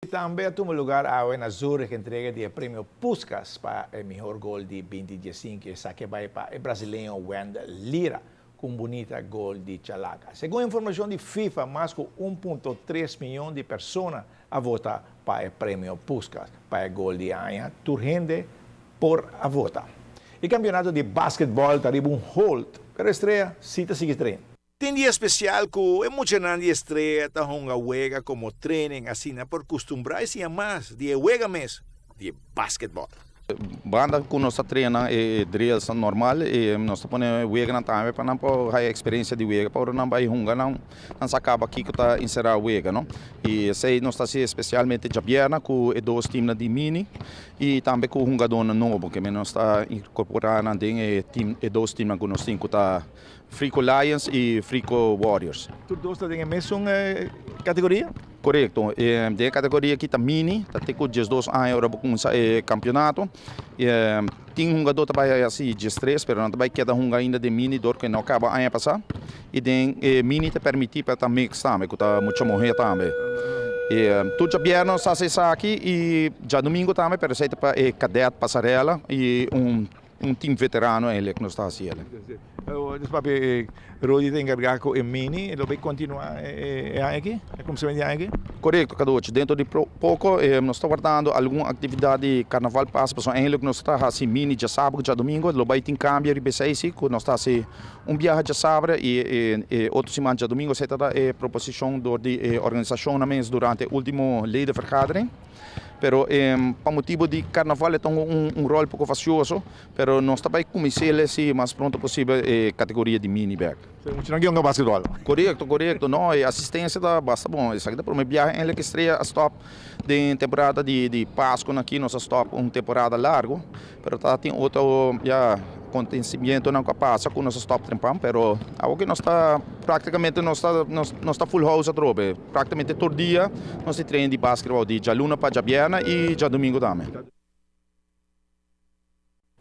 Tambe a tuma lugar awe na Zurich entrega di e premio Puskas pa e mihor gol di binti diesinco. Esaki a bai pa e brasileño Wendell Lira cu un bunita gol di chalaca. Segun informacion di FIFA mas cu un punto tres miyon di persona a vota pa e premio Puskas pa e gol di aña. Tur hende por a vota. E campeonato di basketball ta riba un hold, pero Estrella si ta sigui train. Tin dia spesial ku e muchanan di Estrella ta hunga wega komo training asina por kustumbrá i siña mas di e wega mes di e basketbòl. Banda ku nos ta trena e drillsnan normal i nos ta pone weganan tambe pa nan por haya eksperensia di wega pa ora nan bai hunga nan nan sa kaba kiko ta enserá wega no. I esei nos ta hasi spesialmente djabièrnè ku e dos timnan di mini i tambe ku hungadónan nobo ke nos ta inkorporá nan den e tim e dos timnan ku nos tin ku ta Frico Lions y Frico Warriors. Tur dos ta den e mesun categoria? Corecto. Den e categoria aki ta mini, ta te cu diesdos aña ora bo cuminsa e campeonato. Tin hungador ta bay haci diestres, pero nan ta bay keda hunga ainda den mini dor cu no caba aña pasa. Y den e mini ta permiti pa ta mix tambe, cu ta mucha muher tambe. Tur djabierno nos ta haci esaki y djadomingo tambe, pero esey ta pa e cadet pasarela y un. Un team veterano eigenlijk nos ta haci ele. Dus papi Rudy ta encarga cu e mini, lo bay continua e aña aki, e cuminsamiento di aña aki? Corecto Cadochi, dentro di poco nos ta wardando algun actividad di carnaval pasa pasobra eigenlijk nos ta haci mini djasabra cu djadomingo, lo bay tin cambio riba esey si cu nos ta haci un biaha djasabra y e otro siman djadomingo, esey ta e proposicion door di e organisacionnan mes durante e ultimo ledenvergadering. Pero pa motibo di carnaval e ta un rol poco facioso, pero nos ta bay cumins'el si mas pronto posibel e categoria di mini bek. So e muchanan ki hunga basketbal? Corecto, corecto. No, e asistencia ta basta bon. Esaki ta prome biaha en Lake Estrella a stop den temporada di Pasco aki nos a stop un temporada largo, pero ta tin otro ya acontecimientonan cu a pasa cu nos a stop trempan, pero awo ki nos ta practicamente nos ta nos ta full house atrobe. Practicamente tur dia nos tin training di basketball di djaluna pa djabièrnè y djadumingo tambe.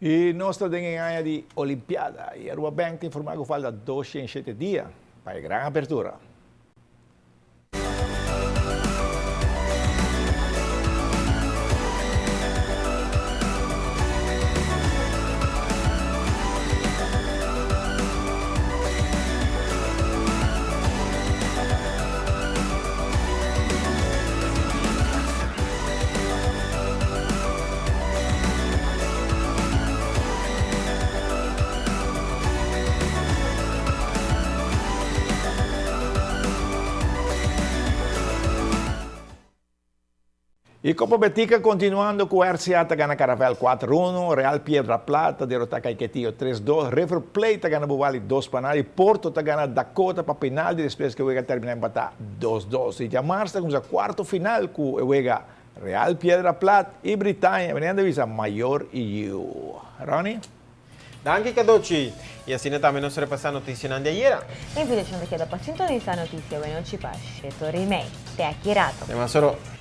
Y nos ta den e aña di Olimpiada y Aruba Bank ta informa cu falta 207 dia pa e gran apertura. Y Copa Betica continuando cu RCA ta gana Caravel cuater uno, Real Piedra Plata ta derota Caiquetio tres dos, River Plate ta gana Bubali dos pa nada y Porto ta gana Dakota pa penalti despues cu e wega termina empata dos dos. Y djamars ta cuminsa cuarto final cu e wega Real Piedra Plat y Britaña. Beniendo bisa mayor y yiu. Ronnie? Danki Cadochi! Y asina tambe nos repasa noticianan di ayera. E invitacion ta keda pa sintonisa Noticia Wenochi pa Sheto Rimey. Te aki rato. Te mas oro.